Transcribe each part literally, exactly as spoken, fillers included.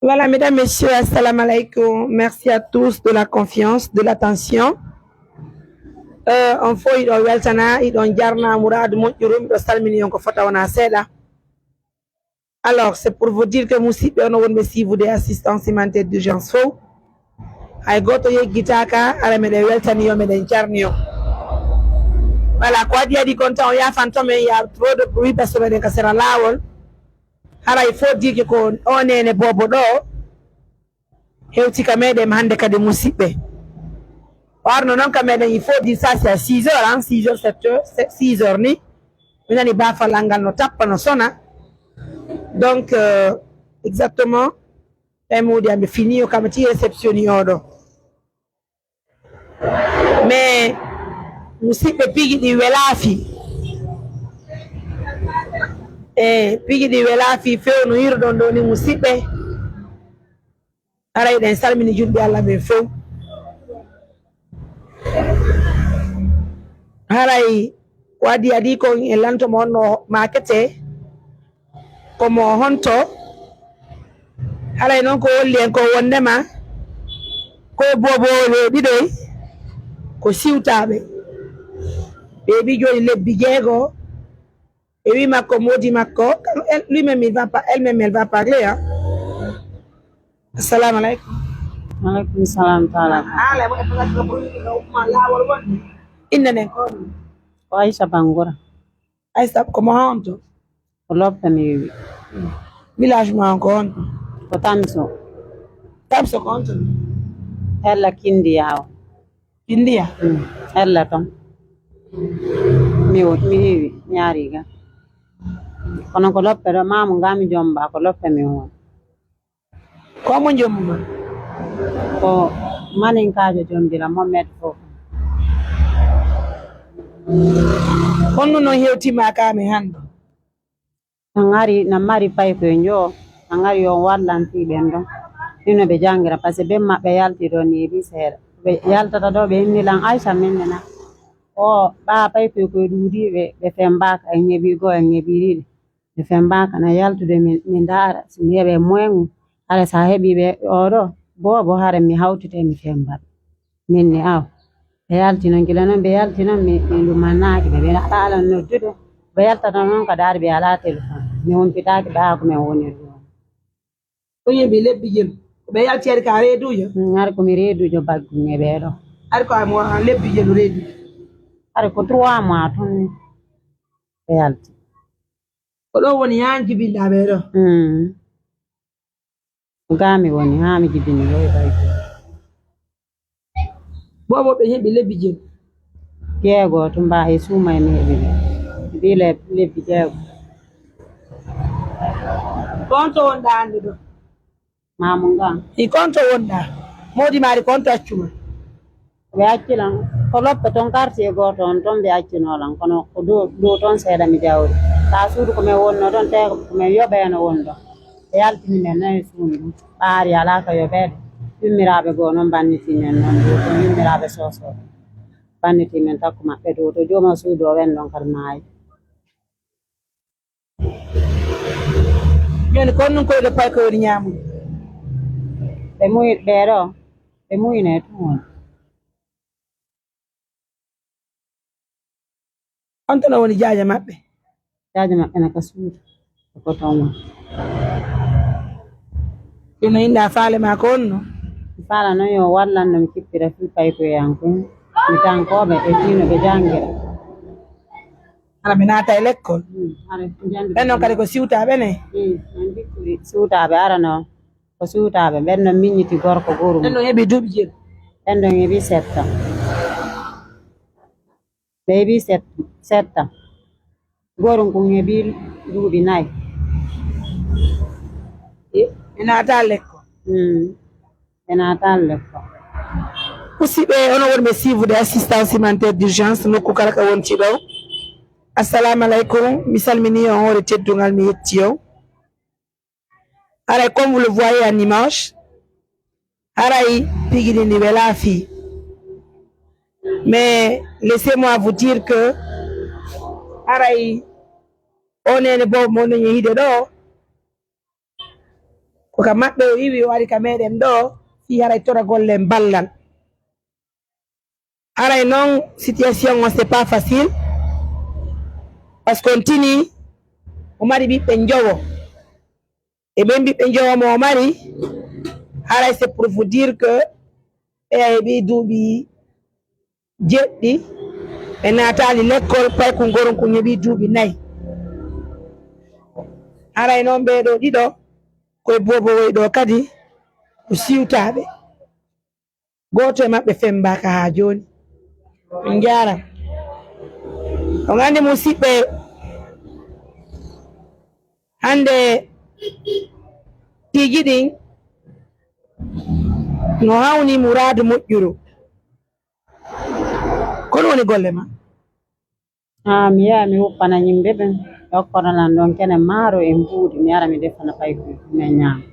Voilà, mesdames, messieurs, assalamu alaikum. Merci à tous de la confiance, de l'attention. Euh, on fof hiɗon weltana, hiɗon jarna muraadu moƴƴuru, miɗo salmini on ko fota wona seeɗa. Alors, c'est pour vous dire que musidɓe, onon wonɓe suivre des assistance humanitaire d'urgence fof, hay gooto yeggitaaka, ara meɗen weltani yo, meɗen jarni yo. Voilà, ko adi adi kon tan o yaafanto men, il y a trop de bruit parce que meɗen ka sera laawol. Haray faut dire que ko o neene boobo ɗo hewti ka meɗen hannde kadi musidɓe. O arno noon ka meɗen, il faut dire ça c'est à six heures, hein, six heures, sept heures, six heures ni. Mi nani bafal an ngal no tappa, no sona. Donc, euh, exactement, tawi mawdi am ɓe fini o kam ti réception ni oɗo. Mais musidɓe, pigi ɗi welaafi. E pigi ɗi welaafi fewnoyirɗon ɗo ni musidɓe. Haray ɗen salmini julɓe Allah ɓen fow. Haray ko adi adi kon e lanto mo honno makete, ko mo honto. Haray noon ko holli en ko wondema ko boobo ɓe ɗiɗoy ko siwtaaɓe. Ɓe ɓi jooni lebbi jeego. E wi makko, moodi makko, lui-même, il va pas, elle-même, elle va parler, hein. Assalamu alaikum. Alaikum salam taala. Haala mo e fakat ko ɓuri ko umma laawol wonde. Innde nden ko? Ko Aisha Bangura. Aisha, ko mo honto? Ko Loppe mi wiwi. Village ma on ko honto? Ko Tamso. Tamso ko honto? Ella Kindiyawo. Kindiya? Mm. Ella ton. Mi wo-, mi wiwi, mi ari ga. Kono ko Loppe ɗo, mamu ga mi jomba, ko Loppe mi won. Ko mo jomma? Ko maninkaajo jombila mo met fof. Honno no hewtima ka mi hannde? Tan ari, na mari paykoye njo, tan ari yo wallanti ɓen ɗon. Hino ɓe jangira, parce que ɓen maɓɓe yalti ɗo neeɓi seeɗa. Ɓe yaltata ɗo, ɓe inni lan, Aisha, min nena. O, ɓa paykoye koye ɗuuɗi, ɓe, ɓe fembaaka, en heɓi goo, en heɓi ɗiɗi. Ɓe fembaaka na yaltude, min, min ndaara, si mi heɓe moyen mum. Hara sa heɓi ɓe oɗo, boobo, hara mi hawtite, mi fembaɓe. Min ni aw. Ɓe yalti noon, gila noon ɓe yalti noon, mi, mi ɗumannaaki ɓe. Ɓe aɗa ala noddude, ɓe yaltata noon ka daari ɓe alaa téléphone. Mi humpitaaki ɓe haa ko min woniri ɗoon. Ko yimɓe lebbi jelu. Ɓe yalti ari ka reeduujo? Mm, ari ko mi reeduujo baggu e ɓee ɗo. Ari ko a mo an lebbi jelu reeduujo? Ari ko trois mois tun ni ɓe yalti. Ko ɗo woni haa jibinɗa ɓee ɗo? Mm. Ko ga mi woni haa mi jibini ɗo e baydi. Boobo ɓe heɓi lebbi jeego. Jeego, tumba e suuma e mi heɓi ɓe. Heɓi le-, lebbi jeego. Ko on to wonɗa hannde ɗo? Maamu nga. E ko on to wonɗa? Moodi maari ko on to accuma? Ɓe acci lan ko Loppe ton, quartier gooto on ton ɓe accinoo lan, kono ko dow, dow ton seeɗa mi jawri. Ka suudu ko min wonno ɗon, te ko min yoɓeeno won ɗon. Ɓe yaltini men noon e suudu ndun. Ɓaari alaa ka yoɓeede. Yummiraaɓe goo noon mbanniti men noon dow ton, yummiraaɓe soosoo. Mbanniti men takko maɓɓe dow to jooma suudu o wen ɗon kadi maayi. Jooni ko honɗum koyɗo paykoye woni ñaamude? Ɓe muy-, ɓee ɗoo, ɓe muyne tun woni. On toon woni jaaja maɓɓe? Jaaja maɓɓe na ka suudu, ko ton woni. Ɗum no innde a faale maa ko honno? Mi faala noon yo wallan no mi kippira fii paykoye an kun. Mi tankooɓe e fii no ɓe janngira. Hara ɓe naata e lekkol? Mm, hara ɓe janngi. Ɓen noon kadi ko siwtaaɓe ne? Mm, on jikkuri siwtaaɓe ara noon. Ko suutaaɓe, ɓen ɗon miññiti gorko gooru mum. Ɓen ɗon heɓi duuɓi jeeɗi? Ɓen ɗon heɓi sept ans. Ɓe heɓi sept, sept ans. Gooru ngun heɓi duuɓi nayi. E, ɓe naata lekkol? Mm. Ɓe naata lekkol. Musidɓe, onon wonɓe suivre de assistance humanitaire d'urgence, nokku kala ka wonti ɗo. Assalamu aleykum, mi salmini on hoore teddungal, mi yetti on. Haray, comme vous le voyez en image, haray pigi ɗin ɗi welaa fii. Mais laissez-moi vous dire que haray o neene boobo mo no yehiɗe ɗo, Ko ka maɓɓe o iwi, o ari ka meɗen ɗo, fii haray toragol en ballal. Haray non, situation on, c'est pas facile. Parce que on tini, o mari ɓiɓɓe njowo. E ɓen ɓiɓɓe njowo mo o mari, haray c'est pour vous dire que ɓe heɓi duuɓi jeɗɗi, ɓe naataali lekkol, paykun goron kun heɓi duuɓi nayi. Haray non ɓee ɗoo ɗiɗo, koye boobo woy ɗoo kadi, ko siwtaaɓe. Gooto e maɓɓe femmbaaka haa jooni. On njaaram. On anndi musiɓɓe, hannde piiji ɗin no hawni muraadu moƴƴuru. Ko ɗum woni golle ma? Haa mi yaha mi wuppana yimɓe ɓen, ɓe okkora lan ɗon kene maaro e mbuuɗi, mi ara mi defana paykuuji, min ñaama.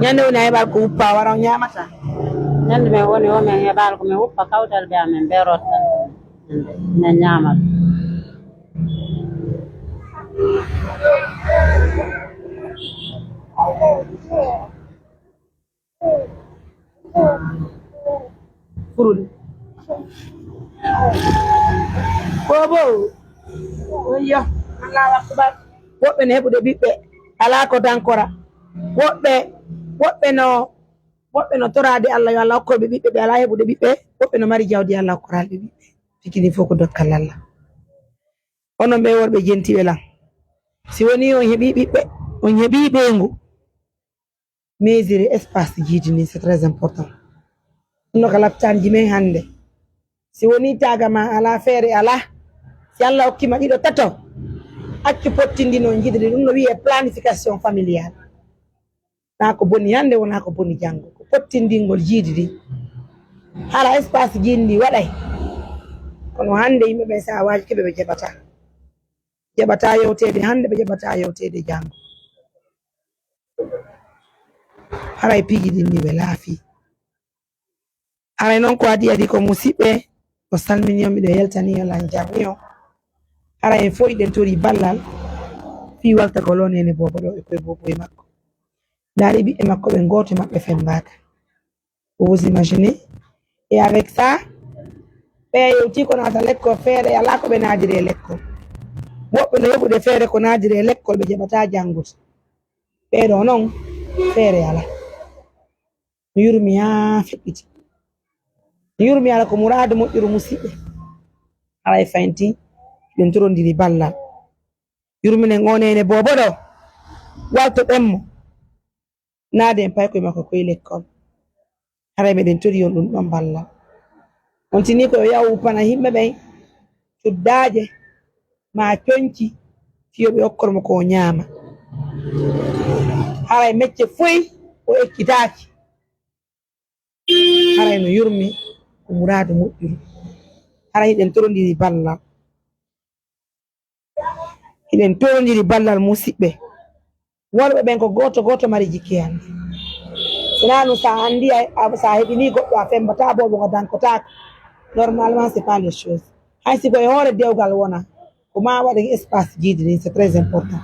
Ñande woni a heɓal ko wuppa, wara on ñaamata? Ñande men woni o men heɓal ko min wuppa kawtal ɓe amen, ɓe rottan, min ñaamata. Furude. Bobo. Oyyo. Allahu akbar. Woɓɓe no heɓude ɓiɓɓe, alaa ko dankora. Woɓɓe, woɓɓe no, woɓɓe no toraade Allah, yo Allah okkorɓe ɓiɓɓe, ɓe alaa heɓude ɓiɓɓe. Woɓɓe no mari jawdi, Allah okkoraali ɓe ɓiɓɓe. Tigi ɗin fof ko dokkal Allah. Onon ɓe worɓe jentiiɓe lan. Si woni on heɓii ɓiɓɓe, on heɓii ɓeyngu, mesure espace jiidi ndin, c'est très important. Ɗum no ka laptanji men hannde. Si woni taaga ma alaa, feere alaa, si Allah okkima ɗiɗo, tato, accu pottindi no jiidi ɗi. Ɗum no wi'ee planification familiale. Naa ko boni hannde, wonaa ko boni janngo. Ko pottindingol jiidi ɗi. Hara espace jiidi ndi waɗay. Kono hannde yimɓe ɓen, si a waajike ɓe, ɓe jaɓataa. Jaɓataa yewteede hannde, ɓe jaɓataa yewteede janngo. Haray piiji ɗin ni ɓe laafii. Haray non ko adii adii ko musiɓɓe, o salmini on, miɗo yeltani on, lan jarni on. Haray en fof hiɗen torii ballal fii waltagol oo neene boobo ɗoo e koye boobo e makko. Ndaari ɓiɓɓe makko ɓen, gooto e maɓɓe femmbaaka. Vous vous imaginez? Et avec ça, ɓe yewtii ko naata lekkol, feere alaa ko ɓe naadiri e lekkol. Woɓɓe no heɓude feere ko naadiri e lekkol, ɓe jaɓataa janngude. Ɓee ɗoo non, feere alaa. Mi yurmi haa feƴƴiti. Mi yurmi, ala ko muraadu moƴƴuru musiɓɓe. Haray faynti, ɗum torondiri ballal. Yurminen oo neene boobo ɗoo, waltoɗen mo. Naade en paykoy makko koye lekkol. Haray meɗen torii on ɗum ɗon ballal. On tinii ko yo yahu wuppana yimɓe ɓen cuddaaje maa conci, fii yo ɓe okkor mo ko o ñaama. Haray mecce foy o ekkitaaki. Haray no yurmi ko muraadu moƴƴuru. Haray hiɗen torondiri ballal. Hiɗen torondiri ballal musiɓɓe. Worɓe ɓen ko gooto gooto mari jikke hannde. Sinaa ɗum, sa anndi a, a, sa heɓinii goɗɗo a femmbataa boobo ngo dankotaako. Normalement, c'est pas les choses. Hay si ko e hoore dewgal wona, ko maa waɗen espace jiidi ɗin, c'est très important.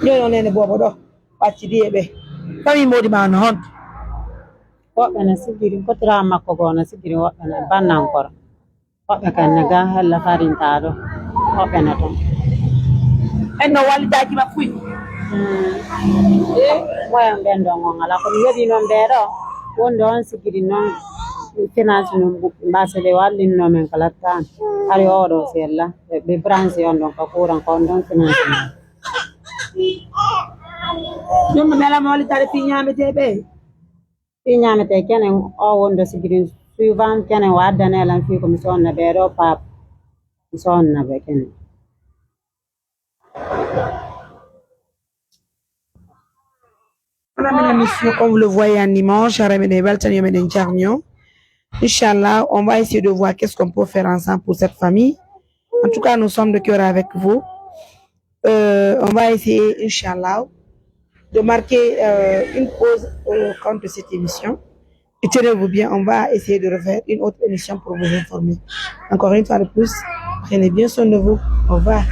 Jooni o neene boobo ɗoo, ɓaccidi e ɓe. Famille moodi ma no honto? Woɓɓe no sigiri, kotiraa makko goo no sigiri, woɓɓe no bannankoro. Woɓɓe kan ne gaa hella farintaa ɗo. Woɓɓe no ton. En no wallitaaji ma fuy. Mm. E moyen ɓen ɗon on alaa. Ko mi heɓi noon ɓee ɗoo. Wonde on sigiri noon finance noon mbaasa ɓe wallinnoo men kala tan. Hari oo ɗoo sella. Ɓe, ɓe branché on ɗon ka courant ko on ɗon finance noon. Ɗum no mbela mo wallitaade fii ñaametee ɓe. Fii ñaametee kenen o wonde sigiri suivant kenen o addanee lan fii ko mi sonna ɓee ɗoo paap. Mi sonna ɓe kenen. Voilà, mesdames, messieurs, comme vous le voyez en image, haray meɗen weltani on, meɗen jarni on. Inch'Allah, on va essayer de voir qu'est-ce qu'on peut faire ensemble pour cette famille. En tout cas, nous sommes de cœur avec vous. Euh, on va essayer, Inch'Allah, de marquer, euh, une pause au compte de cette émission. Et tenez-vous bien, on va essayer de refaire une autre émission pour vous informer. Encore une fois de plus, prenez bien soin de vous. Au revoir.